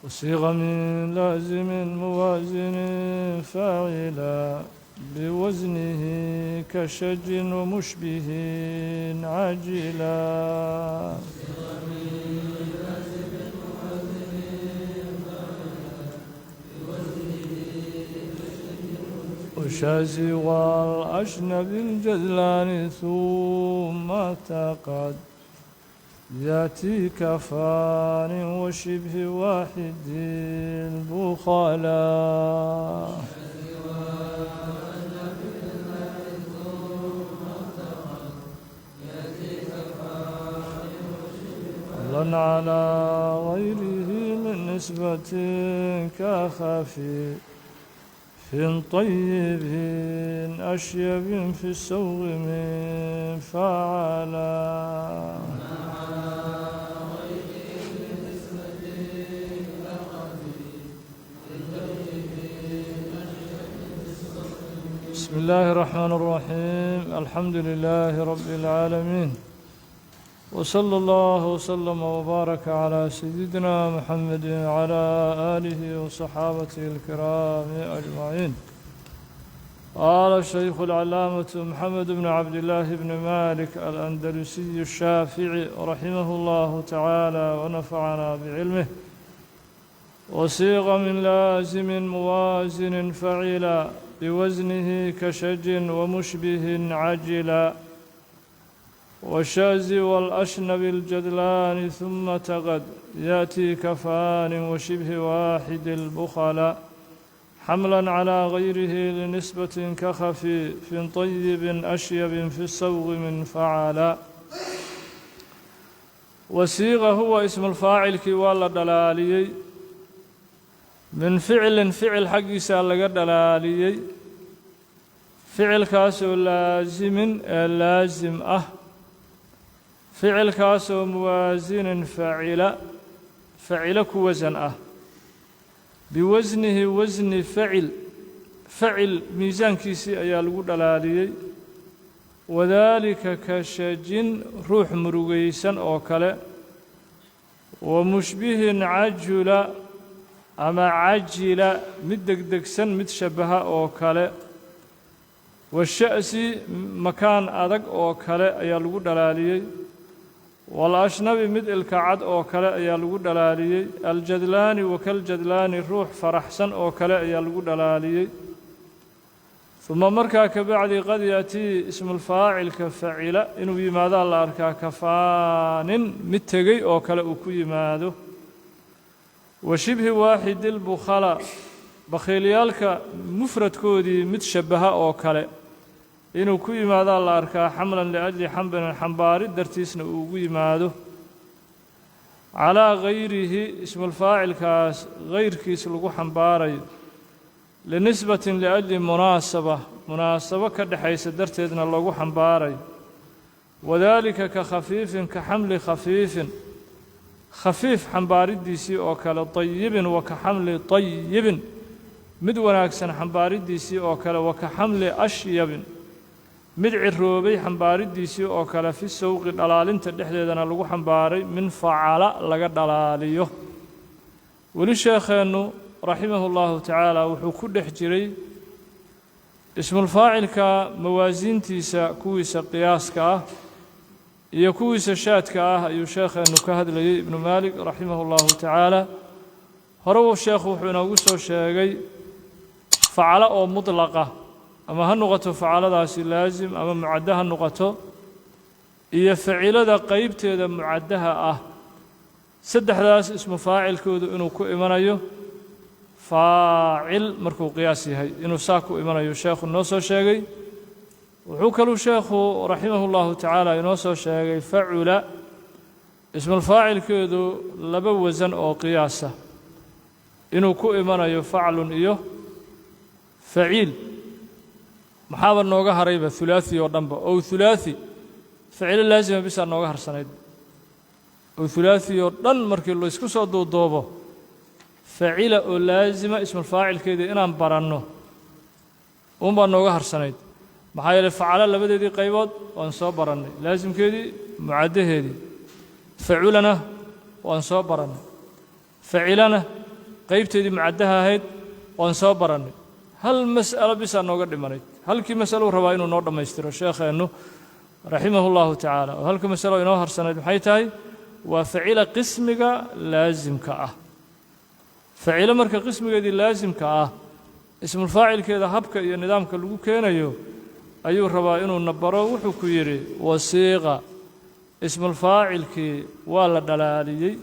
وصيغ من لازم موازن فاعلا بوزنه كشج ومشبه عاجلا. وشازي والأشنب الجذلان ثم تقد يأتي كفان وشبه واحد البخلاء. فضلا على غيره من نسبة كخفي في طيب أشيب في السوغ من فعلا. بسم الله الرحمن الرحيم، الحمد لله رب العالمين، وصلى الله وسلم وبارك على سيدنا محمد وعلى آله وصحابته الكرام أجمعين. قال الشيخ العلامة محمد بن عبد الله بن مالك الأندلسي الشافعي رحمه الله تعالى ونفعنا بعلمه: وصيغ من لازم موازن فعلا بوزنه كشج ومشبه عجلا، والشاز والأشنب الجدلان ثم تغد يأتي كفان وشبه واحد البخلا، حملا على غيره لنسبة كخفيف طيب أشيب في السوغ من فعلا. Wasiiqa huwa ismulfaacilkii waa la dhalaaliyey, min ficilin ficil xaggiisaa laga dhalaaliyey, ficilkaasoo laasimin ee laasim ah, ficilkaasoo muwaasinin facila, facilo ku wasan ah, biwasnihi wasni facil, facil miisaankiisii ayaa lagu dhalaaliyey. Wadaalika ka shajin, ruux murugaysan oo kale, wa mushbihin cajula ama cajila, mid degdegsan mid shabbaha oo kale, washa'si, makaan adag oo kale ayaa lagu dhalaaliyey, walashnabi, mid ilka cad oo kale ayaa lagu dhalaaliyey, aljadlaani wakaljadlaani, ruux faraxsan oo kale ayaa lagu dhalaaliyey. Uma markaa ka bacdi qad yaatii ismulfaacilka facila inuu yimaadaa la arkaa kafaanin, mid tegey oo kale uu ku yimaado, wa shibhi waaxidilbukhala, bakhiilyaalka mufradkoodii mid shabbaha oo kale inuu ku yimaadaa la arkaa, xamlan liajli xamlin, xambaarid dartiisna uu ugu yimaado, calaa hayrihi, ismulfaacilkaas hayrkiis lagu xambaarayo, linisbatin liajli munaasaba, munaasabo ka dhexaysa darteedna loogu xambaarayo. Wadaalika ka khafiifin, ka xamli khafiifin, khafiif xambaariddiisii oo kale, dayibin, wa ka xamli dayibin, mid wanaagsan xambaariddiisii oo kale, wa ka xamli ashyabin, mid ciroobay xambaariddiisii oo kale, fi sawqi, dhalaalinta dhexdeedana lagu xambaaray, min facala laga dhalaaliyo. Weli sheekheennu raximahu llahu tacaala wuxuu ku dhex jiray ismulfaacilka mawaasiintiisa, kuwiisa qiyaaska ah iyo kuwiisa shaadka ah ayuu sheekheennu ka hadlayey, Ibnu Maalik raximahu llahu tacaala. Hore uu sheekhu wuxuu inoogu soo sheegay facalo oo mudlaqa, ama ha noqoto facaladaasi laasim ama mucaddo ha noqoto, iyo facilada qeybteeda mucaddaha ah, saddexdaas ismu faacilkoodu inuu ku imanayo faacil markuu qiyaas yahay, inuu saa ku imanayo sheekhu noo soo sheegay. Wuxuu kaluu sheekhu raximahu llahu tacaala inoo soo sheegay facula ismulfaacilkeedu laba wasan oo qiyaasa inuu ku imanayo, faclun iyo faciil. Maxaaba nooga harayba? Hulaaثi oo dhanba ow hulaaثi ficilo laasima bisaa nooga harsanayd. Oo hulaaثi oo dhan markii laysku soo duudoobo, facila oo laasima ismulfaacilkeedii inaan baranno uunbaa nooga harsanayd. Maxaa yeeley, facalo labadeedii qaybood waan soo barannay, laasimkeedii, mucaddaheedii. Faculana waan soo barannay, facilana Qaybteedii mucaddaha ahayd waan soo barannay. Hal mas'alo bisaa nooga dhimanayd. Halkii masalou rabaa inuu noo dhammaystiro sheekheennu raximahu llahu tacaala. Oo halka masalo inoo harsanayd maxay tahay? Waa facila qismiga laasimka ah. Facilo marka qismigeedii laasimka ah ismulfaacilkeeda habka iyo nidaamka lagu keenayo ayuu rabaa inuu na baro. Wuxuu ku yidhi: wasiiqa, ismulfaacilkii waa la dhalaaliyey,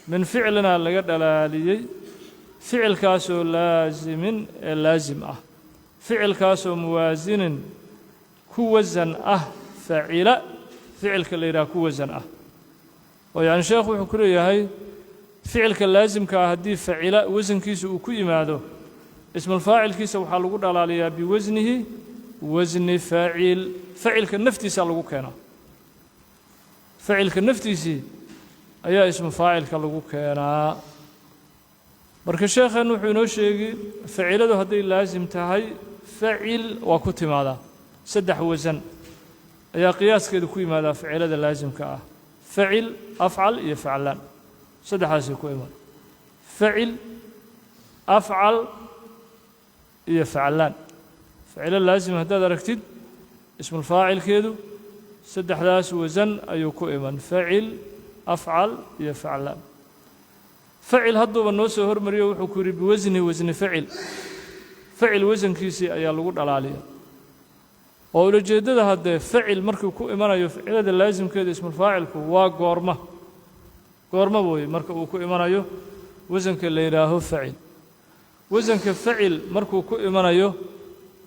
min ficlina laga dhalaaliyey, ficilkaasoo laasimin ee laasim ah, ficilkaasoo muwaasinin ku wasan ah, facila ficilka la yidhaha ku wasan ah. Oo yacni sheekhu wuxuu ku leeyahay, ficilka laasimka ah haddii facila wasankiisa uu ku yimaado, ismulfaacilkiisa waxaa lagu dhalaaliyaa biwasnihi wasni faacil. Facilka naftiisaa lagu keenaa, facilka naftiisii ayaa ismu faacilka lagu keenaa. Marka sheekhan wuxuu inoo sheegi, faciladu hadday laasim tahay facil waa ku timaadaa. Saddex wasan ayaa qiyaaskeeda ku yimaadaa ficilada laasimka ah: facil, afcal iyo faclaan. Saddexdaasay ku imaan: facil, afcal iyo faclaan. Ficilo laasim haddaad aragtid, ismulfaacilkeedu saddexdaas wasan ayuu ku iman: facil, afcal iyo faclaan. Facil hadduuba noo soo hormariyo. Wuxuu ku yidhi biwasni wasni facil, facil wasankiisii ayaa lagu dhalaaliya. Oo ulajeeddada haddee facil markuu ku imanayo ficilada laasimkeeda ismulfaacilku waa goorma? Goorma wooye marka uu ku imanayo wasanka la yidhaaho facil? Wasanka facil markuu ku imanayo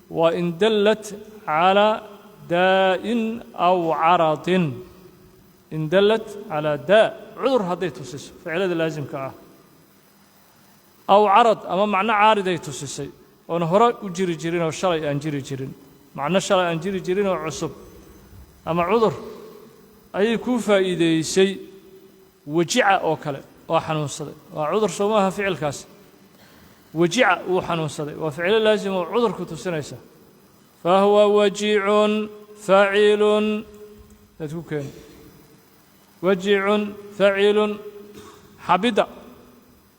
waa in dallat calaa daa'in aw caradin. In dallat calaa daa, cudur hadday tusiso ficilada laasimka ah, aw carad, ama macno caariday tusisay oon hore u jiri jirin oo shalay aan jiri jirin, macno shalay aan jiri jirin oo cusub ama cudur ayay kuu faa'iideysay. Wajica oo kale, waa xanuunsaday, waa cudur, soo maaha ficilkaas? Wajica, wuu xanuunsaday, waa ficilo laasim oo cudurku tusinaysa. Fa huwa wajiicun faciilun aad ku keeni, wajiicun faciilun. Xabida,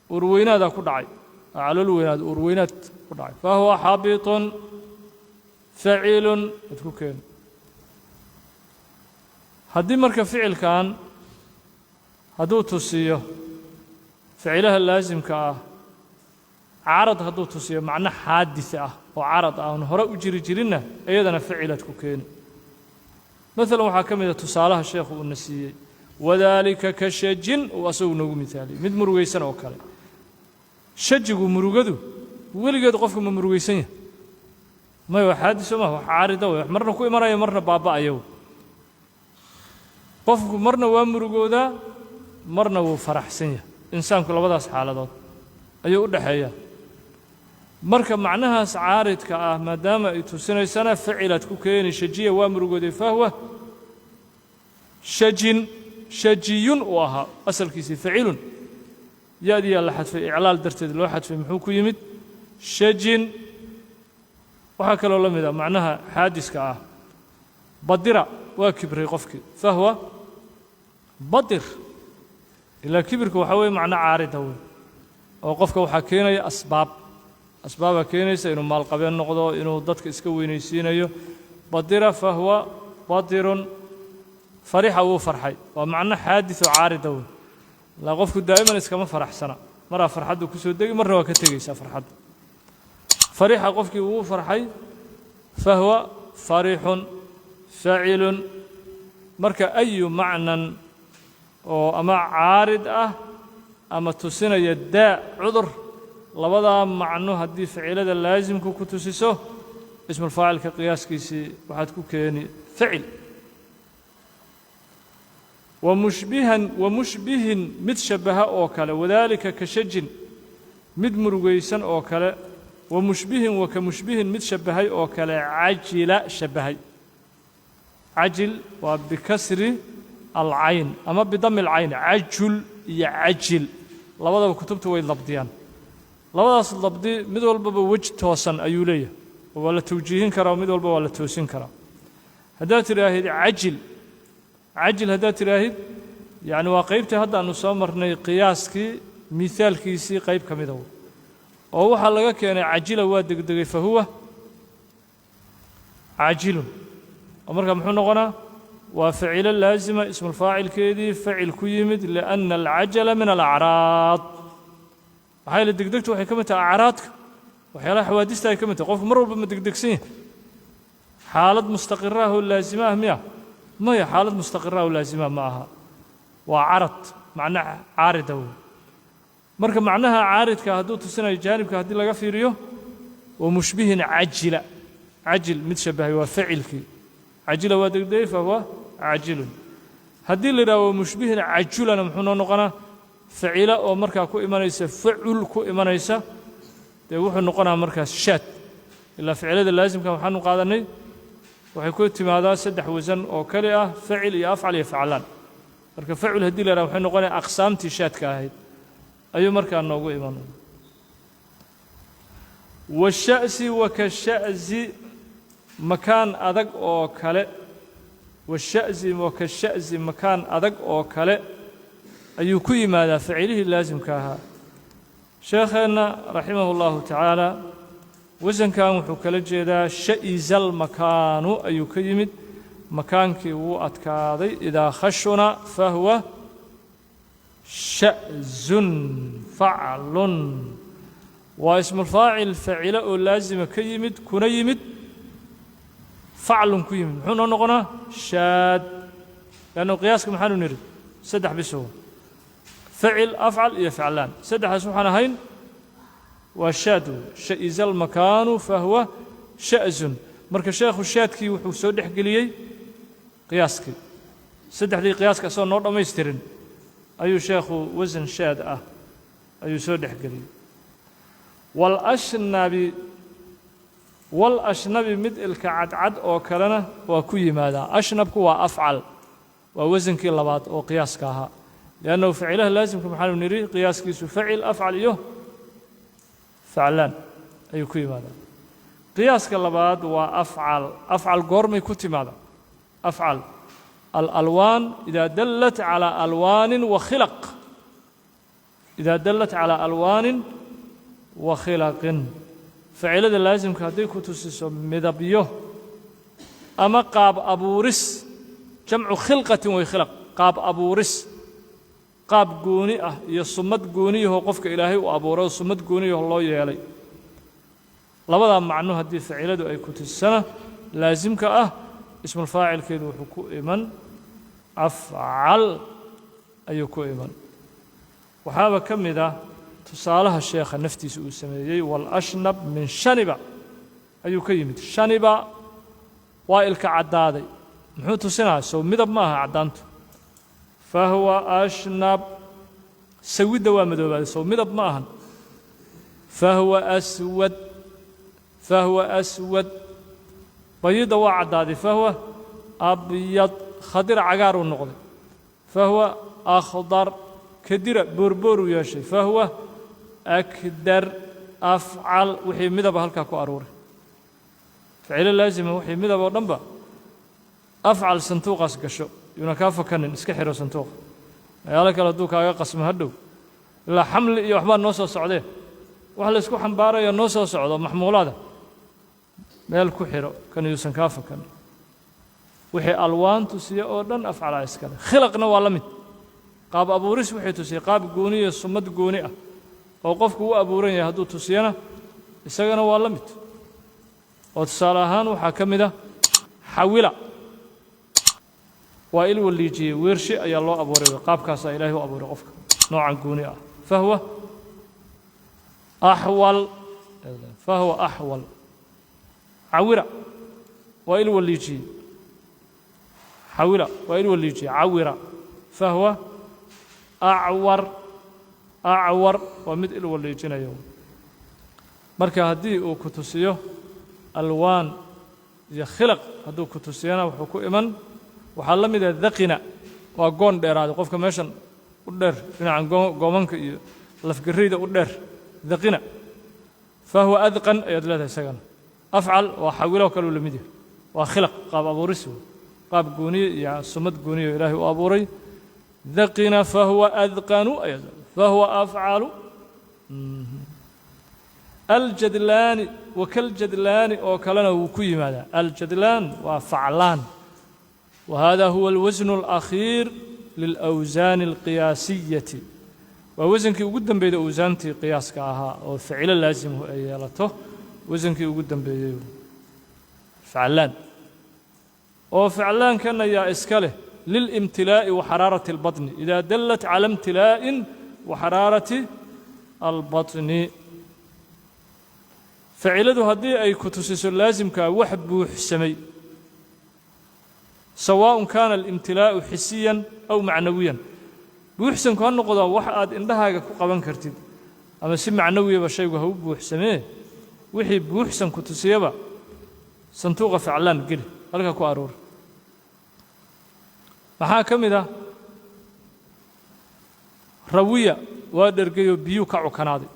urweynaadaa ku dhacay, calool weynaad, urweynaad ku dhacay. Fa huwa xabitun faciilun aad ku keeni. Haddii marka ficilkan hadduu tusiyo ficilaha laasimka ah carad, hadduu tusiyo macno xaadis ah oo carad ah oon hore u jiri jirinna, iyadana ficilaad ku keeni. Maalan waxaa ka mid a tusaalaha sheekhu uuna siiyey: wadaalika ka shajin, uu asagu noogu mithaaliyey mid murugaysan oo kale. Shajigu, murugadu, weligeed qofka ma murugaysan yahay? May, waa xaadiso maha, wax caarida wey, wax marna ku imanaya, marna baaba'aya. Qofku marna waa murugoodaa, marna wuu faraxsan yahay. Insaanku labadaas xaaladood ayuu u dhexeeyaa. Marka macnahaas caaridka ah maadaama ay tusinaysana, facilaad ku keeni. Shajiya, waa murugooday, fahwa shajin, shajiyun uu ahaa asalkiisii, facilun, ya-diyaa la xadfay, iclaal darteed loo xadfay. Muxuu ku yimid? Shajin. Waxaa kaloo la mid ah macnaha xaadiska ah: badira, waa kibray qofkii, fahwa badir. Ilaa kibirka waxaa weeye macno caarida wey, oo qofka waxaa keenaya asbaab, asbaabaa keenaysa inuu maalqabeen noqdo, inuu dadka iska weynaysiinayo. Badira fahwa badirun. Farixa, wuu farxay, waa macno xaadis oo caarida wey. Ilaa qofku daa'iman iskama faraxsana, maraa farxaddu ku soo degi, marna waa ka tegaysaa farxadda. Farixa, qofkii wuu farxay, fahwa farixun faacilun. Marka ayu macnan oo ama caarid ah ama tusinaya daa, cudur, labadaa macno haddii ficilada laasimku ku tusiso, ismulfaacilka qiyaaskiisii waxaad ku keeni ficil. Wamushbihan, wamushbihin, mid shabbaha oo kale. Wadaalika ka shajin, mid murugaysan oo kale. Wamushbihin, wa ka mushbihin, mid shabbahay oo kale, cajila shabbahay. Cajil waa bikasri alcayn ama bidami alcayn. Cajul iyo cajil labadaba kutubtu way dabdiyaan. Labadaas dabdi mid walbaba wej toosan ayuu leeyahay, oo waa la tawjiihin karaa, mid walba waa la toosin karaa. Haddaad tidhaahid cajil, cajil haddaad tidhaahid, yacni waa qaybtii hadda aanu soo marnay qiyaaskii Mihaalkiisii qayb ka mida oo waxaa laga keenay cajila, waa degdegay, fa huwa cajilun. Oo marka muxuu noqonaa? Waa facilo laasima ismulfaacilkeedii facil ku yimid, liأnna alcajala min alacraad. Maxaa yeele degdegtu waxay ka mid tahay acraadka, waxyaalaha xawaadista ay ka mid tahay. Qofku mar walba ma degdegsan yahay? Xaalad mustaqiraah oo laasima ah miya? Maya, xaalad mustaqiraah oo laasima ma aha. Waa carad, macna caarida wey. Marka macnaha caaridka hadduu tusinayo jaanibka haddii laga fiiriyo, wa mushbihin cajila, cajil mid shabahay, waa facilkii. Cajila waa degdegay, fahuwa cajilun. Haddii la yidhaho wa mushbihin cajulana, muxuu noo noqonaa? Facilo oo markaa ku imanaysa facul ku imanaysa, dee wuxuu noqonaa markaas shaad. Ilaa ficilada laasimka waxaanu qaadanay waxay ku timaadaa saddex wasan oo kali ah: facil iyo afcal iyo faclaan. Marka facul haddii la yidhaha, waxay noqonaya aqsaamtii shaadka ahayd ayuu markaa noogu iman. Washa'si wakasha'zi, makaan adag oo kale. Washa'zi wakasha'zi, makaan adag oo kale ayuu ku yimaadaa facilihii laasimka ahaa. Sheekheenna raximahu اllahu tacaala wasankan wuxuu kala jeedaa sha'iza almakaanu ayuu ka yimid, makaankii wuu adkaaday. Idaa khashuna fahuwa sha'zun faclun, waa ismulfaacil facilo oo laasima ka yimid, kuna yimid faclun ku yimid. Muxuu noo noqonaa? Shaad. Leannu qiyaaska maxaanu nidhi? Saddex bisow: facil, afcal iyo faclaan. Saddexdaas waxaan ahayn waa shaad wey. Sha'iza almakaanu fahuwa sha'zun. Marka sheekhu shaadkii wuxuu soo dhex geliyey qiyaaskii. Saddexdii qiyaaska isagoo noo dhammaystirin ayuu sheekhu wasan shaad ah ayuu soo dhex geliyey. Walashnabi, walashnabi, mid ilka cadcad oo kalena waa ku yimaadaa. Ashnabku waa afcal, waa wasankii labaad oo qiyaaska ahaa, liannahu facilaha laasimka maxaanu nidhi qiyaaskiisu facil, afcal iyo faclaan ayuu ku yimaadaa. Qiyaaska labaad waa afcal. Afcal goormay ku timaadaa? Afcal alalwaan, idaa dallat calaa alwaanin wa khilaq, idaa dallat calaa alwaanin wa khilaqin. Facilada laasimka hadday ku tusiso midabyo ama qaab abuuris, jamcu khilqatin way khilaq, qaab abuuris, qaab gooni ah iyo sumad gooniyahoo qofka Ilaahay u abuuray oo sumad gooniyahoo loo yeelay, labadaa macno haddii faciladu ay ku tusisana laasimka ah, ismulfaacilkeedu wuxuu ku iman afcal ayuu ku iman. Waxaaba ka mid ah tusaalaha sheekha naftiisa uu sameeyey: walashnab min shaniba ayuu ka yimid. Shaniba waa ilka caddaaday. Muxuu tusinaya? Sow midab ma aha caddaantu? Fahuwa ashnab. Sawidda waa madoobaaday. Sow midab ma ahan? Fahuwa aswad, fahuwa aswad. Bayidda waa caddaaday, fahuwa abyad. Khadira cagaaruu noqday, fahuwa akhdar. Kadira boorbooruu yeeshay, fahuwa akdar. Afcal wixii midaba halkaa ku aruuray, ficilo laasima wixii midab oo dhanba afcal santuuqaas gasho, yuuna kaa fakanin. Iska xiro santuuqa. Magaalo kale hadduu kaaga qasmo hadhow, ilaa xamli iyo waxbaa noo soo socdee, wax la isku xambaaraya noo soo socdo, maxmuulaada meel ku xiro, kan yuusan kaa fakanin. Wixii alwaan tusiye oo dhan afcalaa iskale. Khilaqna waa la mid, qaab abuuris wixii tusiyey, qaab gooniya, sumad gooni ah oo qofku u abuuran yahay hadduu tusiyana, isagana waa la mid. Oo tusaale ahaan waxaa ka mid ah xawila, waa il waliijiyey, weershe ayaa loo abuuray. Qaabkaasaa Ilaahay u abuuray qofka noocan gooni ah, fahuwa axwal, fahuwa axwal. Cawira waa il waliijiyey. Xawila waa il waliijiyey. Cawira fahuwa acwar. Acwar waa mid il waliijinayo. Marka haddii uu ku tusiyo alwaan iyo khilaq hadduu ku tusiyana, wuxuu ku iman. Waxaa la mid ah daqina, waa goon dheeraaday, qofka meeshan u dheer, dhinacan goomanka iyo lafgarayda u dheer. Daqina fahuwa adqan ayaad leedahay. Isagana afcal waa xawilo kaluu la mid yahay, waa khilaq, qaab abuuris wey, qaab gooniye iyo sumad gooniyo Ilaahay u abuuray. Daqina fahuwa adqanu ayaad leedahay. Fahuwa afcalu. Aljadlaani wakaljadlaani oo kalena wuu ku yimaadaa. Aljadlaan waa faclaan. Wa hada huwa alwasnu alakhiir lilawsaani alqiyaasiyati, waa wasankii ugu dambeeyey awsaantii qiyaaska ahaa oo facilo laasimhu ay yeelato, wasankii ugu dambeeyey faclaan. Oo faclaankan ayaa iska leh lilimtilaa'i wa xaraarati albatni, idaa dallat cala imtilaa'in wa xaraarati albatni. Faciladu haddii ay ku tusiso laasimkaa wax buuxsamay, sawaaءun kaana alimtilaa'u xisiyan aw macnawiyan, buuxsanku ha noqdo wax aad indhahaaga ku qaban kartid ama si macnawiyaba shaygu ha u buuxsamee, wixii buuxsan ku tusiyaba sanduuqa faclaan geli, halkaa ku aroora. Maxaa ka mid ah? Rawiya, waa dhergayoo biyuu ka cukanaaday,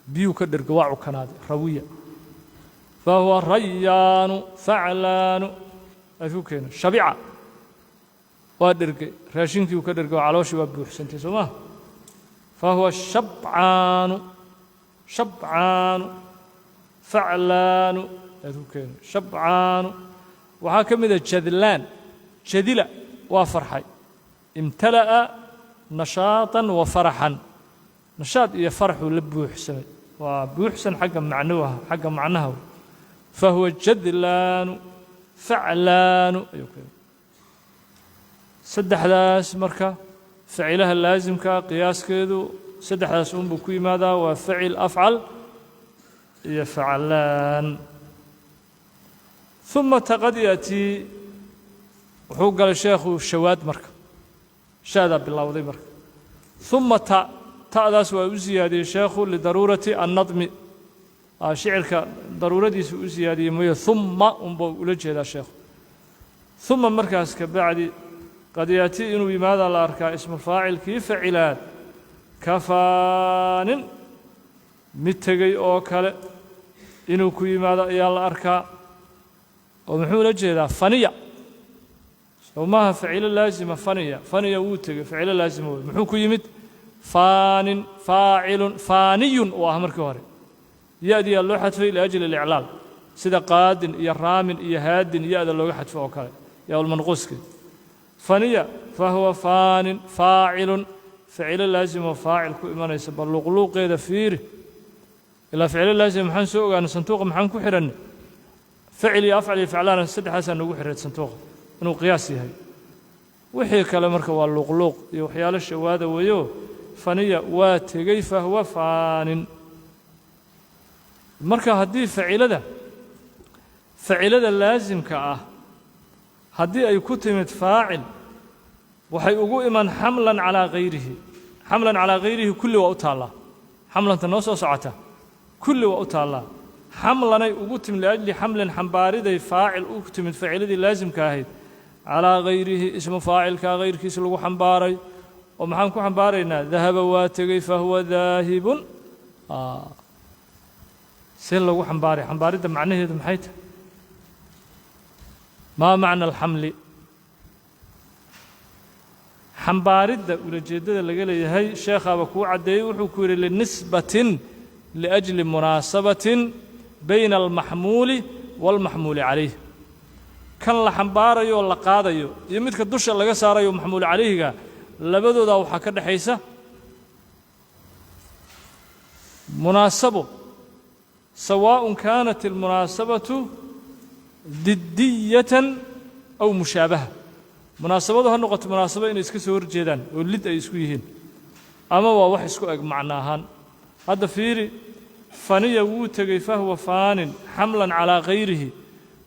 biyuu ka dherga, waa cukanaaday. Rawiya fahuwa rayaanu faclaanu aad ku keeno. Shabica, waa dhergay, raashinkii uu ka dhergay oo calooshii waa buuxsantay, soo maha? Fahuwa shabcaanu, shabcaanu faclaanu aad ku keeno, shabcaanu. Waxaa ka mid a jadlaan. Jadila, waa farxay. Imtala'a nashaatan wa faraxan, nashaad iyo faraxuu la buuxsamay, waa buuxsan xagga macnuha, xagga macnaha. Fahuwa jadlaanu faclaanu ayuu keena. Saddexdaas marka facilaha laasimka qiyaaskeedu saddexdaas unbuu ku yimaadaa, waa facil, afcal iyo faclaan. Uma taqad yaأtii, wuxuu galay sheekhu shawaad marka, shaadaa bilowday marka. Uma ta, ta'daas waa u siyaadiyey sheekhu lidaruurati annadmi, shicirka daruuradiisa u siyaadiyey mooye, uma unbuu ula jeedaa sheekhu. Uma markaas ka bacdi qad yaatii, inuu yimaadaa la arkaa ismufaacilkii facilaad kafaanin, mid tegey oo kale inuu ku yimaado ayaa la arkaa. Oo muxuu ula jeedaa? Faniya, soo maaha facilo laasima? Faniya, faniya wuu tegey, facilo laasima wey. Muxuu ku yimid? Faanin, faacilun, faaniyun uu ah markii hore, ya-diyaa loo xadfay liajli aliclaal, sida qaadin iyo raamin iyo haadin ya-da looga xadfo oo kale, yaa-ulmanquuski. Faniya fahuwa faanin faacilun, facilo laasimoo faacil ku imanaysa. Bal luqluuqeeda fiiri. Ilaa ficilo laasima maxaan soo ogaanay? Sanduuqa maxaan ku xidhannay? Facil iyo afcal iyo faclaana, saddexdaasaa noogu xidhay sanduuqa inuu qiyaas yahay. Wixii kale marka waa luuqluuq iyo waxyaalo shawaada weeyo. Faniya, waa tegey, fahuwa faanin. Marka haddii facilada laasimka ah haddii ay ku timid faacil, waxay ugu iman xamlan calaa hayrihi. Xamlan calaa hayrihi kulli waa u taallaa, xamlanta noo soo socota kulli waa u taallaa. Xamlanay ugu timid liajli xamlin, xambaariday faacil u timid faciladii laasimka ahayd, calaa hayrihi, ismu faacilkaa hayrkiisa lagu xambaaray. Oo maxaan ku xambaaraynaa? Dahaba, waa tegey, fahuwa daahibun. See loogu xambaaray? Xambaaridda macnaheedu maxay tahay? Maa macna alxamli? Xambaaridda ulajeeddada laga leeyahay sheekhaaba kuu caddeeyey. Wuxuu ku yidhi linisbatin liأjli munaasabatin bayna almaxmuuli waalmaxmuuli calayh. Kan la xambaarayo oo la qaadayo iyo midka dusha laga saarayo, maxmuul calayhiga, labadoodaa waxaa ka dhexaysa munaasabo, sawaaء kaanat almunaasabatu didiyatan aw mushaabaha. Munaasabadu ha noqoto munaasabo inay iska soo horjeedaan oo lid ay isku yihiin, ama waa wax isku eg macno ahaan. Hadda fiiri: faniya, wuu tegey, fahuwa faanin xamlan calaa khayrihi.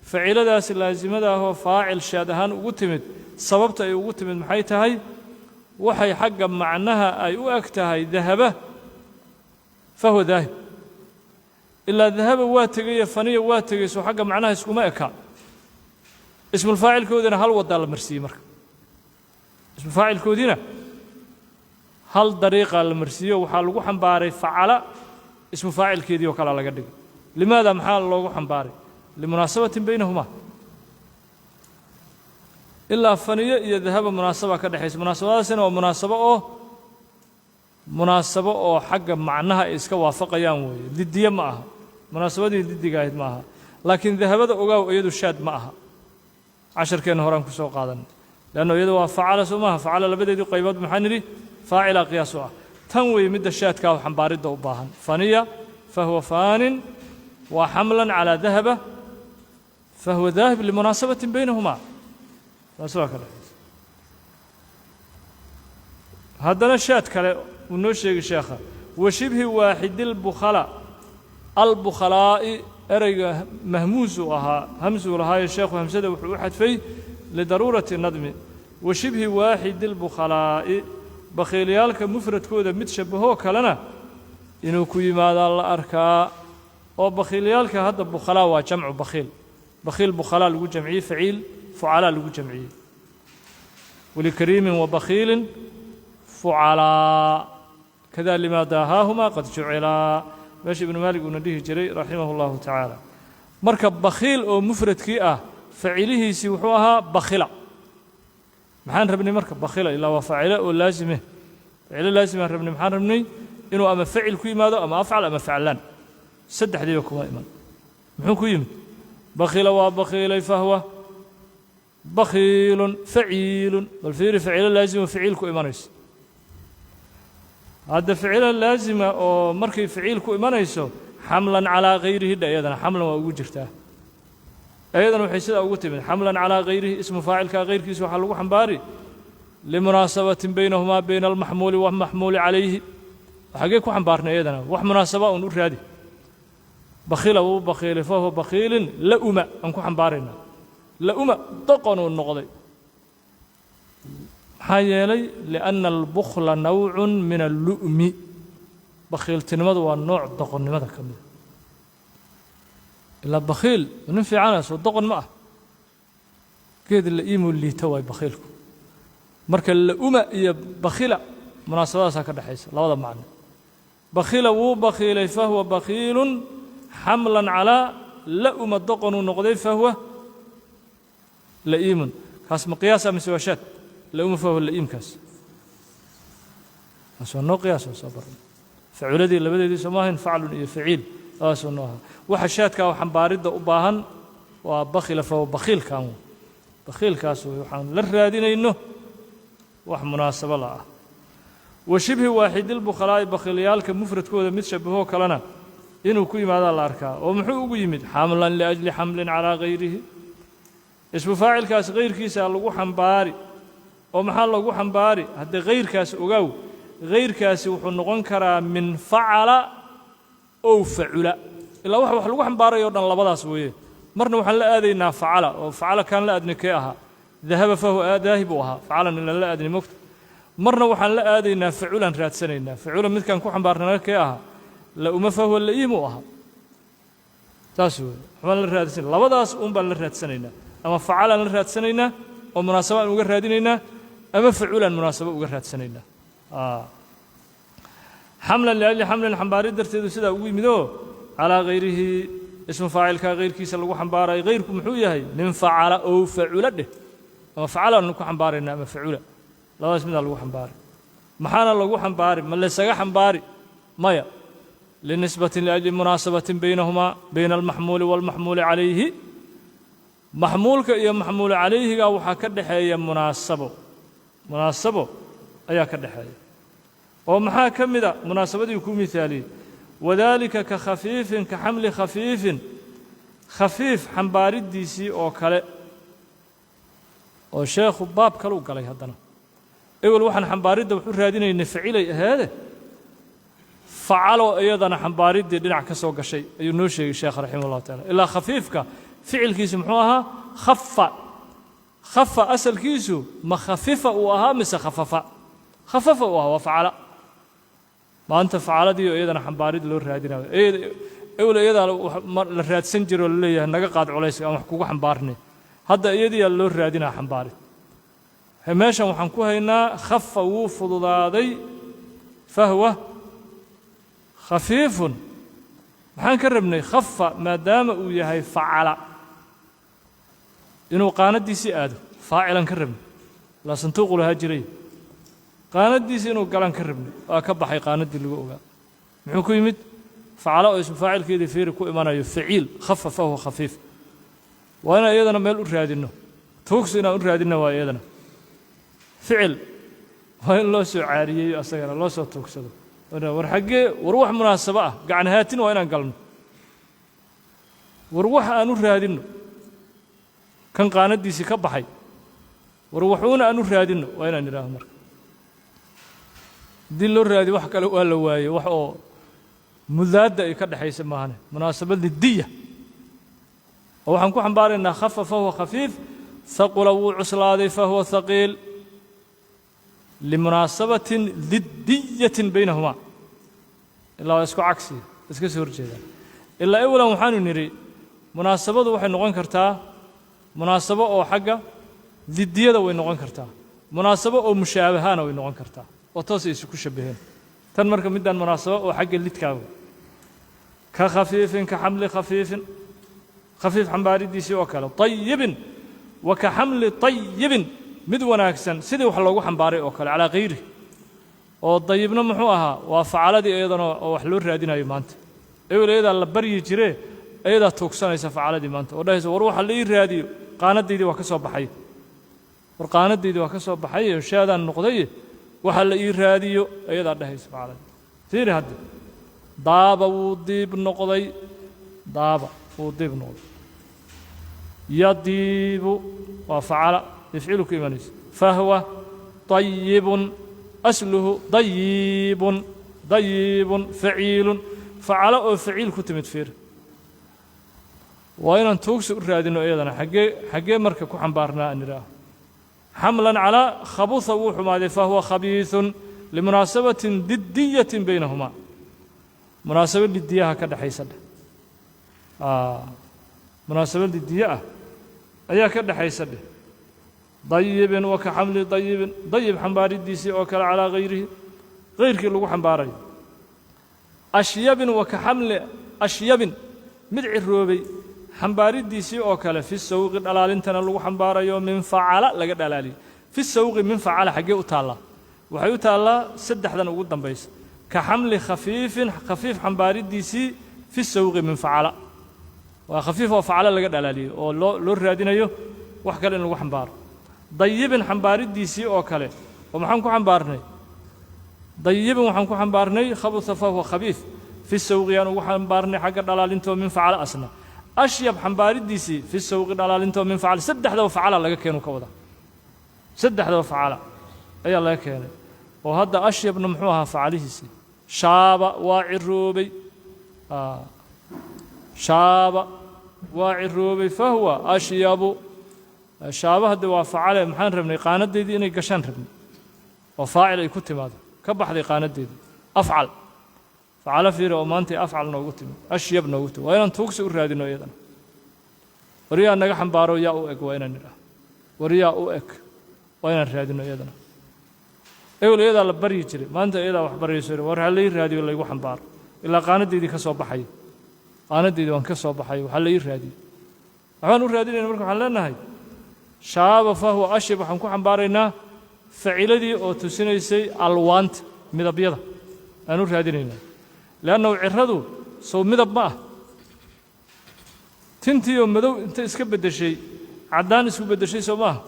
Faciladaas laasimada ahoo faacil shaad ahaan ugu timid, sababta ay ugu timid maxay tahay? Waxay xagga macnaha ay u eg tahay dahaba fahuwa daahib. Ilaa dahaba waa tegaye, faniya waa tegey, soo xagga macnaha iskuma eka? Ismulfaacilkoodiina hal wadaa la marsiiyey. Marka ismufaacilkoodiina hal dariiqaa la marsiiyo, waxaa lagu xambaaray facala ismu faacilkeedii oo kalea laga dhigay. Limaada? Maxaa loogu xambaaray? Limunaasabatin baynahumaa. Ilaa faniyo iyo dahaba munaasaba ka dhexaysa, munaasabadaasina waa munaasabo oo Munaasabo oo xagga macnaha ay iska waafaqayaan weeye, didiye ma aha, munaasabadii didiga ahayd ma aha. Laakiin dahabada ogaaw, iyadu shaad ma aha. Casharkeenna horaan ku soo qaadanay, leanno iyadu waa facala, soo maaha? Facala labadeedii qaybood maxaa nidhi? Faacilaa qiyaas u ah. Tan weeye midda shaadkaa oo xambaaridda u baahan. Faniya fahuwa faanin waa xamlan calaa dahaba fahuwa daahib limunaasabatin baynahumaa, munaasaba ka dhexaysa. Haddana shaad kale uu noo sheegi sheekha: wa shibhi waaxidilbukhala albukhalaa'i. Ereyga mahmuus uu ahaa, hamsuu lahaayo, sheekhu hamsada wuxuu u xadfay lidaruurati nadmi. Wa shibhi waaxidi lbukhalaa'i, bakhiilyaalka mufradkooda mid shabbahoo kalena inuu ku yimaadaa la arkaa. Oo bakhiilyaalka hadda bukhalaa waa jamcu bakhiil, bakhiil bukhalaa lagu jamciyey, faciil fucalaa lagu jamciyey. Walikariimin wa bakhiilin fucalaa kada limaa daahaahumaa qad jucilaa, meesha Ibnu Maalik uuna dhihi jiray raximahu llahu tacaala. Marka bakhiil oo mufradkii ah facilihiisii wuxuu ahaa bakhila. Maxaan rabnay marka? Bakhila ilaa waa faacilo oo laasime, facilo laasimaan rabnay. Maxaan rabnay? Inuu ama facil ku yimaado ama afcal ama faclaan. Saddexdiiba kuma iman. Muxuu ku yimid? Bakhila waa bakhiilay, fahwa bakhiilun faciilun. Bal fiiri, facilo laasima faciil ku imanayso. Hadda ficilo laasima oo markay faciil ku imanayso xamlan calaa hayrihi dha, iyadana xamlan waa ugu jirtaa. Iyadana waxay sidaa ugu timid xamlan calaa hayrihi, ismu faacilka hayrkiisa waxaa lagu xambaari limunaasabatin baynahumaa, bayna almaxmuuli wamaxmuuli calayhi. Xaggee ku xambaarnay iyadana? Wax munaasaba un u raadi. Bakhila wuu bakhiilay, fahuwa bakhiilin la'uma aan ku xambaaraynaa. La'uma doqonuu noqday. Maxaa yeelay? Lianna albukhla nawcun min allu'mi, bakhiiltinimadu waa nooc doqonnimada ka mida. Ilaa bakhiil nin fiicana soo doqon ma ah, geed la'iimuu liita waay bakhiilku. Marka la'uma iyo bakhila munaasabadaasaa ka dhexaysa labada macno. Bakhila wuu bakhiilay, fahuwa bakhiilun xamlan calaa la'uma, doqonuu noqday, fahuwa la'iimun. Kaas ma qiyaasa mise waa shaad? La'uma fahuwa la'iimkaas kaas waa noo qiyaas, waa soo baran. Faculadii labadeedii soo maahayn, faclun iyo faciil, saasuu noo ahaa. Waxa shaadka oo xambaaridda u baahan waa bakhila fahuwa bakhiilkan, bakhiilkaas wey waxaan la raadinayno wax munaasabo la ah. Wa shibhi waaxidilbukhalaa'i, bakhiilyaalka mufradkooda mid shabahoo kalena inuu ku yimaadaa la arkaa. Oo muxuu ugu yimid? Xamlan liajli xamlin calaa hayrihi, ismu faacilkaas hayrkiisa lagu xambaari. Oo maxaa lagu xambaari? Haddii hayrkaas ogaaw, hayrkaasi wuxuu noqon karaa min facala ow facula. Ilaa wax lagu xambaarayo o dhan labadaas weeye. Marna waxaan la aadaynaa facala, oo facala kaan la aadnay kee ahaa? Dahaba fahuwa daahib uu ahaa, facalan ilan la aadnay mogta. Marna waxaan la aadaynaa faculan, raadsanaynaa faculan. Midkaan ku xambaarnana kee ahaa? La'uma fahuwa la'iim uu ahaa. Saas weeye. Waxbaan la raadsan, labadaas uun baan la raadsanaynaa: ama facalaan la raadsanaynaa oo munaasabo aan uga raadinaynaa, ama faculaan munaasabo uga raadsanaynaa. Xamlan liajli xamlin, xambaarid darteedu sidaa ugu yimid oo calaa hayrihi, ismu faacilka hayrkiisa lagu xambaarayo. Hayrku muxuu yahay? Min facala ow facula dheh. Ama facalaanu ku xambaaraynaa ama facula, labadaas midaa lagu xambaaray. Maxaana lagu xambaari? Ma laysaga xambaari? Maya. Linisbatin liajli munaasabatin baynahumaa, bayna almaxmuuli waalmaxmuuli calayhi, maxmuulka iyo maxmuulu calayhiga waxaa ka dhexeeya munaasabo, munaasabo ayaa ka dhexeeya. Oo maxaa ka mida munaasabadii ku mihaaliyey? Wadaalika ka khafiifin, ka xamli khafiifin, khafiif xambaariddiisii oo kale. Oo sheekhu baab kaluu galay haddana. Ewel waxaan xambaaridda wax u raadinaynay facilay aheede, facalo iyadana xambaariddii dhinac ka soo gashay ayuu noo sheegay sheekh raximah ullahu taala. Ilaa khafiifka ficilkiisu muxuu ahaa? Khafa. Khafa asalkiisu ma khafifa uu ahaa mise khafafa? Khafafa uu ahaa, waa facala. Maanta facaladii oo iyadana xambaarid loo raadinayo, ewel iyadaa la raadsan jiroo laleeyahay naga qaad culayska aan wax kugu xambaarnay. Hadda iyadiyaa loo raadinaa xambaarid. Meeshan waxaan ku haynaa khafa wuu fududaaday, fahwa khafiifun. Maxaan ka rabnay? Khafa maadaama uu yahay facala, inuu qaanadiisii aado faacilan ka rabnay, laa santuuqu lahaa jiray. Qaanadiisi inuu galan ka rabnay waa ka baxay qaanadii lagu ogaa. Muxuu ku yimid? Facalo oo ismu faacilkeedii fiiri ku imanayo faciil, khafa fahuwa khafiif. Waa inaan iyadana meel u raadinno, tuugsi inaan u raadinno waa iyadana ficil, waa in loo soo caariyeeyo, asagana loo soo tuugsado. War xaggee, war wax munaasabo ah, gacan haatin waa inaan galno. War wax aan u raadinno kan qaanadiisii ka baxay, war waxuuna aan u raadinno waa inaan idhaaho. Marka haddii loo raadiyo wax kale waa la waaye, wax oo mudaadda ay ka dhexaysa maahane, munaasabad lidiya oo waxaan ku xambaaraynaa khafa fahuwa khafiif, haqula wuu cuslaaday fahuwa haqiil, limunaasabatin didiyatin baynahumaa. Ilaa waa isku cagsi, iska soo horjeedaan. Ilaa awalan waxaanu nidhi munaasabadu waxay noqon kartaa munaasabo oo xagga didiyada way noqon kartaa, munaasabo oo mushaabahana way noqon kartaa, oo toos ay isuku shabaheen. Tan marka middaan munaasabo oo xagga lidkaaga, ka khafiifin, ka xamli khafiifin, khafiif xambaaridiisii oo kale, طayibin wa ka xamli طayibin, mid wanaagsan sidii wax loogu xambaaray oo kale, calaa kayri. Oo dayibna muxuu ahaa? Waa facaladii iyadana oo wax loo raadinayo maanta. Ewel iyadaa la baryi jiree, iyadaa tuugsanaysa facaladii maanta oo dhahaysa, war waxa la ii raadiyo, qaanadaydii waa ka soo baxay, war qaanadaydii waa ka soo baxay, shaadaan noqday, waxa la ii raadiyo, iyadaa dhahaysa facaladii. Fiiri hadde, daaba wuu diib noqday, daaba wuu diib noqday, yadiibu waa facala yafcilu ku imanaysa, fahwa طayibun, asluhu dayibun, dayibun faciilun, facalo oo faciil ku timid. Fiir, waa inaan tuugsi u raadino iyadana. Xaggee, xaggee marka ku xambaarnaa aan idhaaho? Xamlan calaa khabuha wuu xumaaday fahuwa khabiiثun, limunaasabatin didiyatin baynahumaa, munaasabo didiyaha ka dhexaysa dheh, munaasabo didiye ah ayaa ka dhexaysa dheh. Dayibin wa ka xamli dayibin, dayib xambaaridiisii oo kale, calaa hayrihi, hayrkii lagu xambaarayo. Ashyabin wa ka xamli ashyabin, mid ciroobay xambaaridiisii oo kale, fi sawqi dhalaalintana lagu xambaarayo, min facala laga dhalaaliyey. Fi sawqi min facala xaggee u taallaa? Waxay u taallaa saddexdan ugu dambaysa. Ka xamli khafiifin, khafiif xambaaridiisii, fi sawqi min facala, waa khafiif oo facala laga dhalaaliyey oo loo raadinayo wax kale in lagu xambaaro. Dayibin xambaaridiisii oo kale, oo maxaan ku xambaarnay? Dayibin waxaan ku xambaarnay khabuha fahuwa khabiif, fi sawqiyaan ugu xambaarnay xagga dhalaalintoo min facala asna. Ashyab xambaaridiisii fi sawqi dhalaalintoo min facala. Saddexdaba facala laga keenu ka wada, saddexdaba facala ayaa laga keenay. Oo hadda ashyabna muxuu ahaa facalihiisii? Shaaba waa ciroobay, shaaba waa ciroobay fahuwa ashyabu. Shaaba hadde waa facale. Maxaan rabnay? Qaanadeydii inay gashaan rabnay oo faacil ay ku timaado, ka baxday qaanadeedii. Afcal facalo fiiri oo maantay afcal noogu timi, ashyab noogu timi. Waa inaan tuugsi u raadino iyadana. War yaa naga xambaaro, yaa u eg? Waa inaan nidhaah war yaa u eg, waa inaan raadino iyadana. Ewel iyadaa la baryi jiray, maanta iyadaa wax baryayso. War ha lai raadiyo, laygu xambaaro, ilaa qaanadeydii ka soo baxay, qaanadeydii waan ka soo baxay, waxaa la ii raadiyo. Waxbaan u raadinayna. Marka waxaan leenahay shaaba fahuwa ashyab, waxaan ku xambaaraynaa faciladii oo tusinaysay alwaanta midabyada aan u raadinaynaa, leannahu ciradu sow midab ma ah? Tintii oo madow inta iska beddeshay caddaan isku beddeshay soo maaha?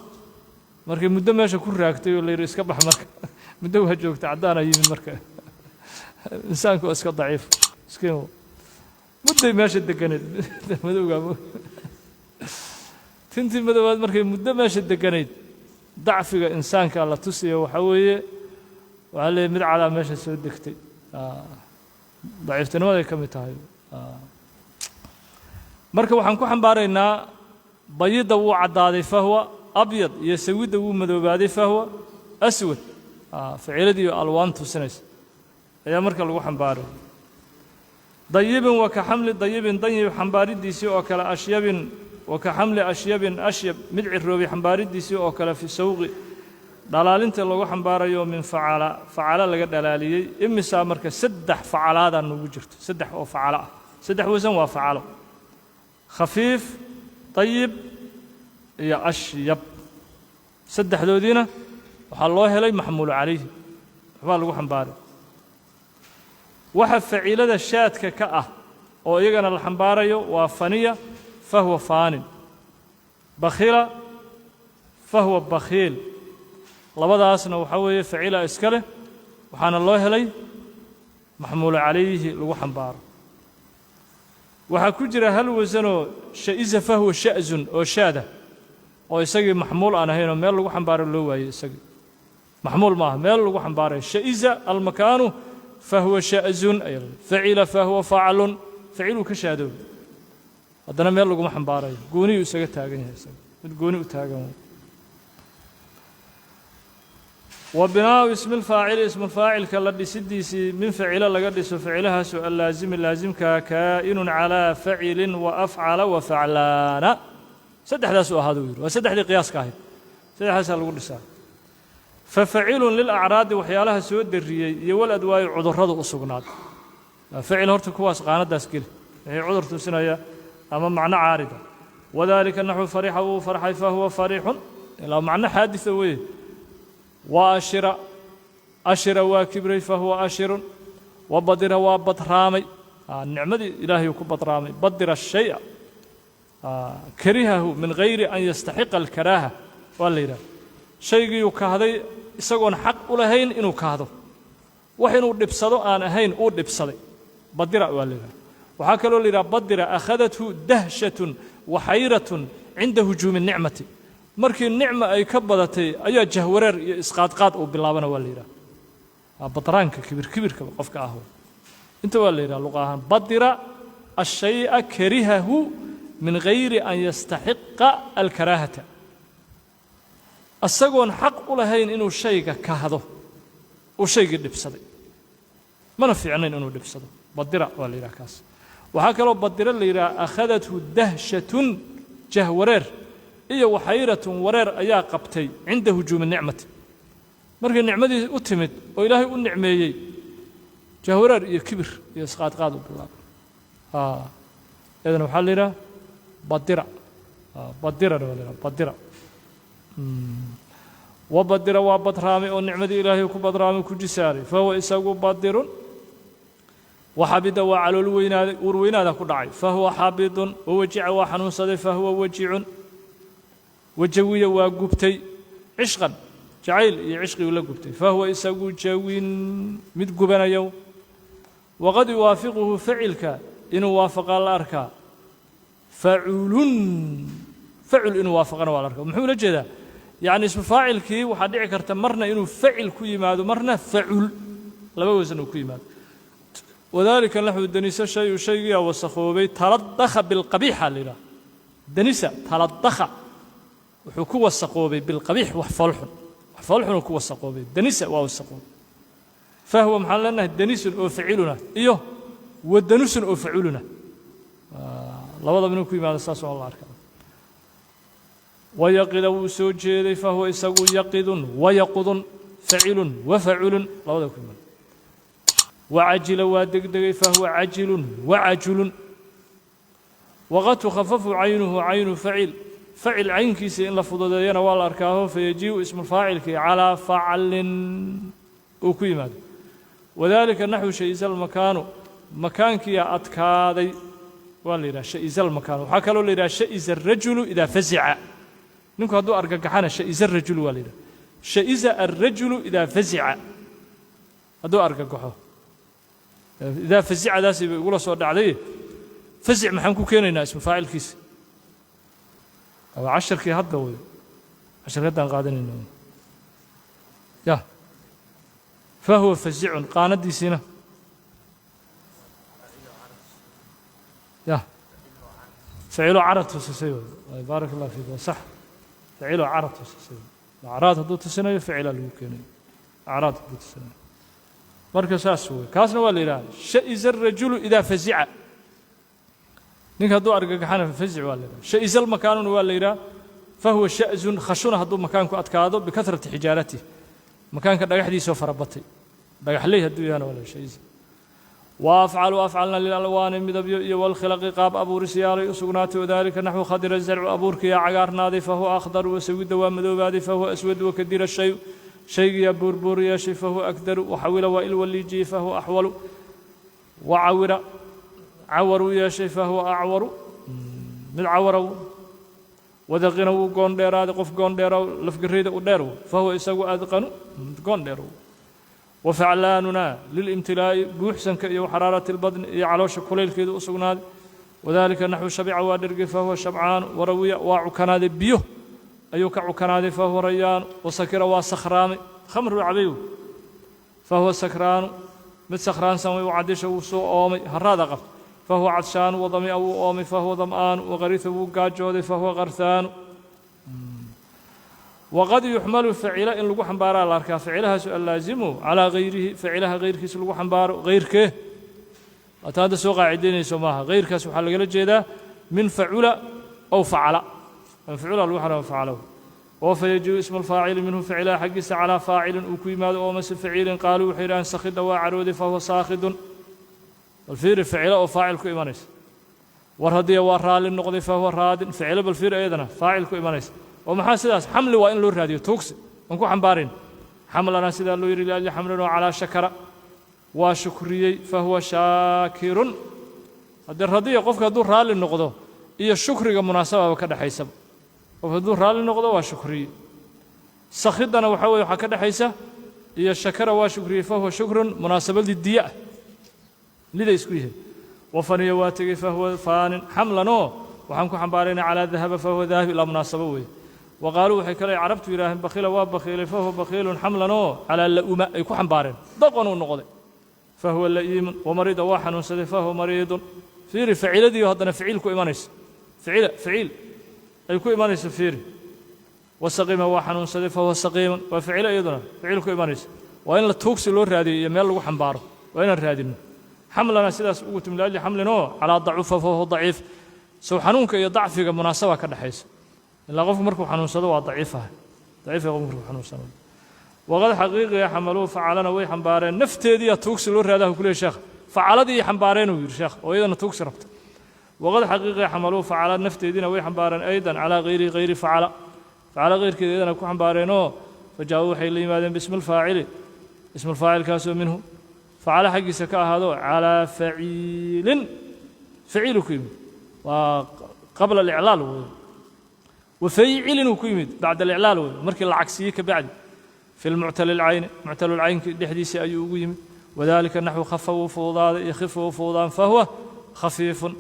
Markay muddo meesha ku raagtay oo la yidhi iska bax, marka muddo waa joogta, caddaanaa yimid. Marka insaanku waa iska daciif, miskiin, mudday meesha degganayd madowgaa, tintii madoobaad markay muddo meesha degganayd. Dacfiga insaanka la tusiya waxaa weeye, waxaa leeyahy mid cadaa meesha soo degtay, daciiftinimaday ka mid tahay. Marka waxaan ku xambaaraynaa bayidda wuu caddaaday fahwa abyad, iyo sawidda wuu madoobaaday fahwa aswad, ficiladii alwaan tusinaysa ayaa marka lagu xambaaray. Dayibin wa ka xamli dayibin, dayib xambaaridiisii oo kale, ashyabin wa ka xamli ashyabin, ashyab mid ciroobay xambaaridiisii oo kale, fi sawqi dhalaalinta lagu xambaarayo, min facala, facala laga dhalaaliyey. Imisaa marka? Saddex facalaadaa noogu jirto, saddex oo facalo ah, saddex wasan waa facalo: khafiif, dayib iyo ashyab. Saddexdoodiina waxaa loo helay maxmuulu calayhi. Waxbaa lagu xambaaray. Waxa facilada shaadka ka ah oo iyagana la xambaarayo waa faniya fahuwa faanin, bakhila fahuwa bakhiil. Labadaasna waxaa weeye facila iska leh, waxaana loo helay maxmuulu calayhi lagu xambaaro. Waxaa ku jira hal wasanoo sha'iza fahuwa sha'zun oo shaada, oo isagii maxmuul aan ahaynoo meel lagu xambaaro loo waayey. Isagii maxmuul maaha, meel lagu xambaarayo. Sha'iza almakaanu fahuwa sha'zun, facila fahuwa faclun, faciluu ka shaadoob, haddana meel laguma xambaarayo, gooniyuu isaga taagan yahay, isaga mid gooni u taagan. Wa binaau ismilfaacili, ismufaacilka la dhisidiisii, min facilo laga dhiso, facilahaasoo allaasimi laasimkaa, kaa'inun calaa facilin wa afcala wa faclaana, saddexdaas u ahaadu yidhi. Waa saddexdii qiyaaska ahayd, saddexdaasaa lagu dhisaa. Fa facilun lilacraadi, waxyaalaha soo darriyey, iyo wal adwaayo, cudurradu u sugnaaday. Facil horta kuwaas qaanadaas geli, wixii cudur tusinaya ama macno caarida. Wadaalika naxwu farixa, wuu farxay, fahuwa fariixun, ilaa macno xaadisa weeye. Wa ashira, ashira waa kibray, fahuwa ashirun. Wa badira, waa badraamay, nicmadii ilaahayuu ku badraamay. Badira shaya karihahu min gayri an yastaxiqa alkaraaha waa la yidhaha. Shaygiiyuu kahday isagoon xaq u lahayn inuu kahdo, wax inuu dhibsado aan ahayn uu dhibsaday, badira waa la yidhaha. Waxaa kaloo la yidhaha badira akhadathu dahshatun wa xayratun cinda hujuumi nicmati, markii nicma ay ka badatay ayaa jahwareer iyo isqaadqaad uu bilaabana waa la yidhaha. Badraanka kibir kibirka qofka ah inta waa la yidhaha luqa ahaan. Badira ashay'a karihahu min gayri an yastaxiqa alkaraahata, isagoon xaq u lahayn inuu shayga kahdo uu shaygii dhibsaday, mana fiicnayn inuu dhibsado, badira waa la yidhaha kaas. Waxaa kaloo badira la yidhaha akhadathu dahshatun, jahwareer iyo waxayratun, wareer ayaa qabtay, cinda hujuumi nicmati, markii nicmadii u timid oo ilaahay u nicmeeyey, jahwareer iyo kibir iyo isqaadqaad u bilaabay. Iyadana waxaa la yidhaha badira, badirana waa la yidhaha badira. Wa badira waa badraamay oo nicmadii ilaahay ku badraamay, ku jisaaray, fahuwa isagu badirun. Waxabida waa calool weynaaday, uur weynaada ku dhacay, fahuwa xaabidun. Wawajica waa xanuunsaday, fahuwa wajicun. Wajawiya waa gubtay, cishqan jacayl iyo cishqiguu la gubtay, fahuwa isagu jawin, mid gubanayo. Waqad yuwaafiquhu, facilka inuu waafaqaa la arkaa, faculun, facul inuu waafaqana waa la arkaa. Muxuu ula jeedaa? Yacni ismu faacilkii waxaa dhici karta marna inuu facil ku yimaado, marna facul, laba wasan uu ku yimaado. Wadaalika naxwu danisa shayu, shaygiyaa wasakhoobay, taladakha bilqabiixa la yidhaha. Danisa taladakha, wuxuu ku wasaqoobay, bilqabiix, wax foolxun, wax foolxunuu ku wasaqoobay. Danisa waa wasaqoobay, fahwa maxaan leenahay? Danisun oo faciluna iyo wadanusun oo faculuna, labadaba inuu ku yimaado saas waa la arkaa. Wayaqida wuu soo jeeday, fahuwa isagu yaqidun wayaqudun, facilun wafaculun, labada ku yimaado. Wacajila waa degdegay, fahuwa cajilun wacajulun. Waqad tukhafafu caynuhu, caynu facil, facil caynkiisa in la fududeeyana waa la arkaaho, fayajii'u ismufaacilkii calaa faclin uu ku yimaado. Wadaalika naxwu shayisa almakaanu, makaankiyaa adkaaday waa la yidhaha sha'isa almakaanu. Waxaa kaloo la yidhaha sha'isa arajulu idaa fasica, ninku hadduu argagaxana sha'isa arajulu waa la yidhaha. Sha'isa alrajulu idaa fasica, hadduu argagaxo. Idaa fasicadaasi bay igula soo dhacday. Fasic maxaan ku keenaynaa ismu faacilkiisa? Waa casharkii hadda wey, casharkii haddaan qaadanayna ya. Fahuwa fasicun, qaanadiisiina ya facilo carad tusisay wey. Baarak allah fiik, waa sax. Facilo carad tusisay, acraad hadduu tusinayo ficilaa lagu keenayo, acraad hadduu tusinayo. Marka saas wey, kaasna waa la yidhaha sha'isa arajulu idaa fasica, ninka hadduu argagaxana fasic waa la yidhaha. Sha'isa almakaanuna waa la yidhaha, fahuwa sha'zun, khashuna hadduu makaanku adkaado, bikahrati xijaaratih, makaanka dhagaxdiisoo farabatay, dhagaxley hadduu yahana waa la sha'isa. Wa afcalu afcalna lilalwaani, midabyo iyo walkhilaqi, qaab abuurisyaalay u sugnaatay. Wadaalika naxwu khadira zarcu, abuurkiyaa cagaarnaaday, fahuwa akhdaru. Wasawida waa madoobaaday, fahuwa aswad. Wakadira shayu, Shaygiyaa buurbuur yeeshay, fahuwa akdaru. Waxawila, waa ilwaliijiyey, fahuwa axwalu. Wacawira, cawaruu yeeshay, fahuwa acwaru, mid cawara. Wadaqina, wuu goondheeraaday, qof goondheera, lafgarayda u dheer, fahuwa isagu adqanu, mid goondheer. Wafaclaanuna lilimtilaa'i, buuxsanka iyo xaraarati lbadni iyo caloosha kulaylkeedu u sugnaaday. Wadalika naxwu shabica, waa dhergay, fahuwa shabcaanu. Warawiya, waa cukanaaday, biyo ayuu ka cukanaaday, fahuwa rayaanu. Wasakira, waa sakhraamay, khamruu cabay, fahuwa sakraanu, mid sakhraansan way. Wacadisha, wuu soo oomay, haraada qabta, fahuwa cadshaanu. Wadami'a, wuu oomay, fahuwa dam'aanu. Waqarisa, wuu gaajooday, fahuwa qarhaanu. Waqad yuxmalu facila in lagu xambaaraa la arkaa, facilahaasu allaazimu calaa hayrihi, facilaha hayrkiisa lagu xambaaro. Hayrkee waata hadda soo qaacidaynayso maaha. Hayrkaas waxaa lagala jeedaa min facula aw facala, min facula lagu xambaaro facala. Oo fa yajibu ismu alfaacili minhu, facilaha xaggiisa, calaa faacilin uu ku yimaado oo mase faciilin. Qaaluu, waxay yidhaaheen: sakhida, waa carooday, fahuwa saakhidun. Bal fiiri facilo oo faacil ku imanaysa. War haddii waa raalli noqday, fahuwa raadin. Ficilo bal fiiri iyadana faacil ku imanaysa. Oo maxaa sidaas? Xamli waa in loo raadiyo, tuugsi aan ku xambaarin. Xamlana sidaa loo yidhi liajli xamlin. Oo calaa shakara, waa shukriyey, fahuwa shaakirun. Haddii radiya, qofka hadduu raalli noqdo iyo shukriga munaasababa ka dhexaysaba. Qofka hadduu raalli noqdo waa shukriye. Sakhidana waxaa weye waxaa ka dhexaysa iyo shakara, waa shukriyey, fahuwa shukrun, munaasabo lidiye ah, liday isku yihiin. Wafaniya, waa tegey, fahuwa faanin. Xamlanoo waxaan ku xambaaraynaa calaa dahaba, fahuwa daahib, ilaa munaasabo weeye. Wa qaaluu, waxay kale carabtu yidhaaheen: bakhila, waa bakhiilay, fahuwa bakhiilun. Xamlanoo calaa la'uma ay ku xambaareen, doqonuu noqday, fahuwa la'iimun. Wamarida, waa xanuunsaday, fahuwa mariidun. Fiiri faciiladiiyo haddana ficiil ku imanaysa, ficila ficiil ay ku imanayso. Fiiri: wasaqima, waa xanuunsaday, fahuwa saqiimun. Waa ficilo iyaduna ficiil ku imanaysa. Waa in la tuugsi loo raadiyo iyo meel lagu xambaaro, waa inaan raadinno. Xamlana sidaas ugu timi liajli xamlinoo calaa dacufa, fahuwa daciif. Sow xanuunka iyo dacfiga munaasaba ka dhexaysa? Ilaa qofku markuu xanuunsado waa daciifaha, daciifa qofku markuu xanuunsano. Waqad xaqiiqiya xamaluu facalana, way xambaareen nafteediiya tuugsi loo raadaha ku leey sheekh. Facaladii xambaareen uu yidhi sheekh, oo iyadana tuugsi rabta. Waqad xaqiiqiya xamaluu facala, nafteediina way xambaareen aydan calaa hayri hayri facala, facala hayrkeeda iyadana ku xambaareenoo. Fajaa-uu, waxay la yimaadeen bismi alfaacili, ismu alfaacilkaasoo minhu, facala xaggiisa ka ahaado, calaa faciilin, faciilu ku yimid, waa qabla aliclaal wey. Wa faycilin uu ku yimid bacda aliclaal wey, markii la cagsiyey ka bacdi. Fi lmuctali lcayni, muctalulcaynki dhexdiisii ayuu ugu yimid. Wadalika naxwu khafa, wuu fududaaday, yakhifu, wuu fududaan, fahuwa khafiifun.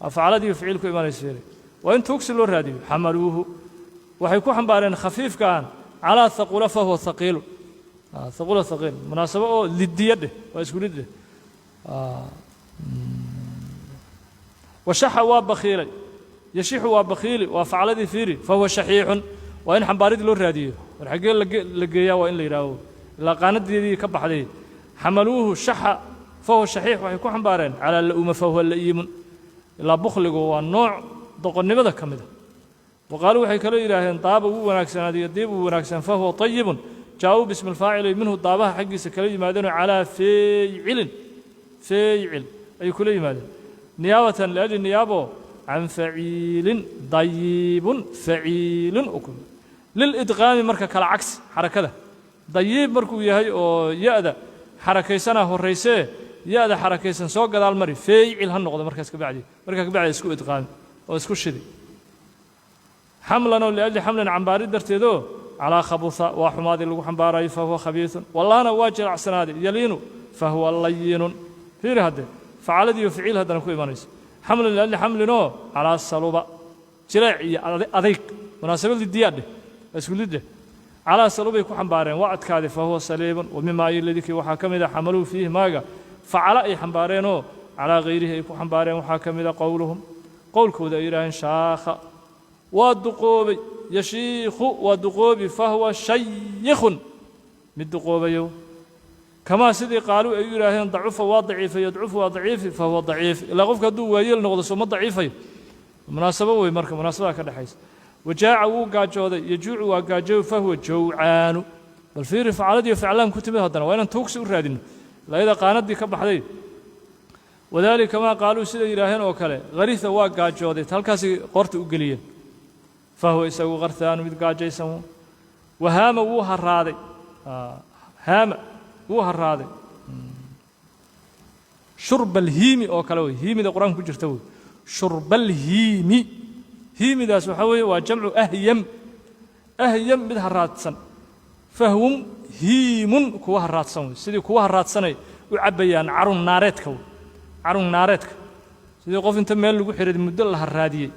Facaladii ficiil ku imanaysa fiiri, waa in tuugsi loo raadiyo. Xamaluuhu, waxay ku xambaareen khafiifkan calaa thaqula, fahuwa thaqiilu. Thaqula, thaqiil, munaasabo oo lidiya dheh, waa isku lid dheh. Washaxa, waa bakhiilay, yashixu, waa bakhiili, waa facladii fiiri, fahuwa shaxiixun. Waa in xambaaridii loo raadiyo. War xaggee la geeyaa? Waa in la yidhaaho, ilaa qaanadeedii ka baxday. Xamaluuhu shaxa, fahuwa shaxiix, waxay ku xambaareen calaa la'uma, fahuwa la'iimun, ilaa bukhligu waa nooc doqonnimada ka mida. Wa qaaluu, waxay kaloo yidhaaheen: daaba, wuu wanaagsanaaday, yadiib, wuu wanaagsan, fahuwa طayibun. Jaa-uu bismi alfaacili minhu, daabaha xaggiisa kala yimaadeenoo calaa feeycilin, feeycil ayay kula yimaadeen, niyaabatan liajli niyaabo can faciilin, dayiibun, faciilun u kulmay lilidqaami. Marka kala cagsi xarakada, dayiib markuu yahay oo ya-da xarakaysana horraysee, ya-da xarakaysan soo gadaal mari, feeycil ha noqdo markaas ka bacdi. Markaa ka bacdi isku idqaami oo isku shidi. Xamlanoo liajli xamlin, cambaari darteedoo calaa khabuha, waa xumaadii lagu xambaarayo, fahuwa khabiisun. Wallaana, waa jilacsanaaday, yaliinu, fahuwa layinun. Fiiri haddee facaladiiyo ficiil haddana ku imanaysa. Xamlan liajli xamlinoo calaa saluba, jileec iyo adayg, munaasabadii diyaadheh, waa isku lideh. Calaa salubay ku xambaareen, waa adkaaday, fahuwa saliibun. Wa mimaa ladikii, waxaa ka mid a xamaluu fiihi maaga facala ay xambaareenoo calaa hayrihi ay ku xambaareen, waxaa ka mid a qowluhum, qowlkooda ay yidhaaheen: shaakha, waa duqoobay, yashiikhu, waa duqoobi, fahuwa shayikhun, mid duqoobayo. Kamaa sidii qaaluu, ay u yidhaaheen: dacufa, waa daciifay, yadcufu, waa daciifi, fahuwa daciif. Ilaa qofka hadduu waayeel noqdo soo ma daciifayo? Munaasabo wey, marka munaasabaha ka dhexaysa. Wajaaca, wuu gaajooday, yajuucu, waa gaajooy, fahuwa jawcaanu. Bal fiiri facaladiiyo ficlaan ku timid haddana, waa inaan tuugsi u raadinno, ilaa iyada qaanadii ka baxday. Wadaalika kamaa qaaluu, siday yidhaaheen oo kale: harisa, waa gaajooday, halkaasay qoorta u geliyeen, fahuwa isagu qarhaanu, mid gaajaysan. Wahaama, wuu haraaday. Haama wuu harraaday. Shurbalhiimi oo kale wey, hiimida Qur-aanka ku jirta wey. Shurbalhiimi, hiimidaas waxaa weeye waa jamcu ahyam. Ahyam mid haraadsan, fahum hiimun kuwa haraadsan wey, sidii kuwa haraadsanay u cabbayaan carun naareedka wey, carun naareedka, sidii qof inta meel lagu xiray muddo la haraadiyey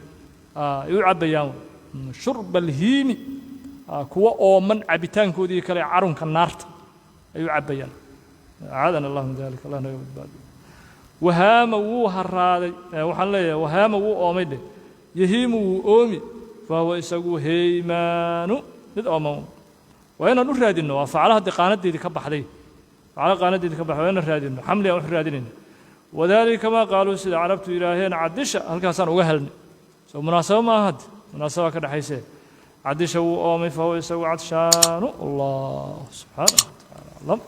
ay u cabbayaan wey. Shurbalhiimi, kuwa ooman cabitaankoodii kale carunka naarta ay u cabbayaan. Acaadana Allah min dalik, Allah naga badbaadiyo. Wahaama wuu haraaday, waxaan leeyahay wahaama wuu oomay dheh. Yahiimu wuu oomi, fahuwa isagu heymaanu mid ooman. Waa inaan u raadinno, waa facala haddii qaanadeedii ka baxday, facala qaanadeedii ka baxday, waa inaan raadinno, xamli aan u raadinayna. Wadaalika kamaa qaaluu, sida Carabtu yidhaaheen, cadisha, halkaasaan uga helnay. Soo munaasabo maaha? Hadde munaasaba ka dhexaysee. Cadisha wuu oomay, fahuwa isagu cadshaanu. Allah subxaanahu wa tacaala aclam.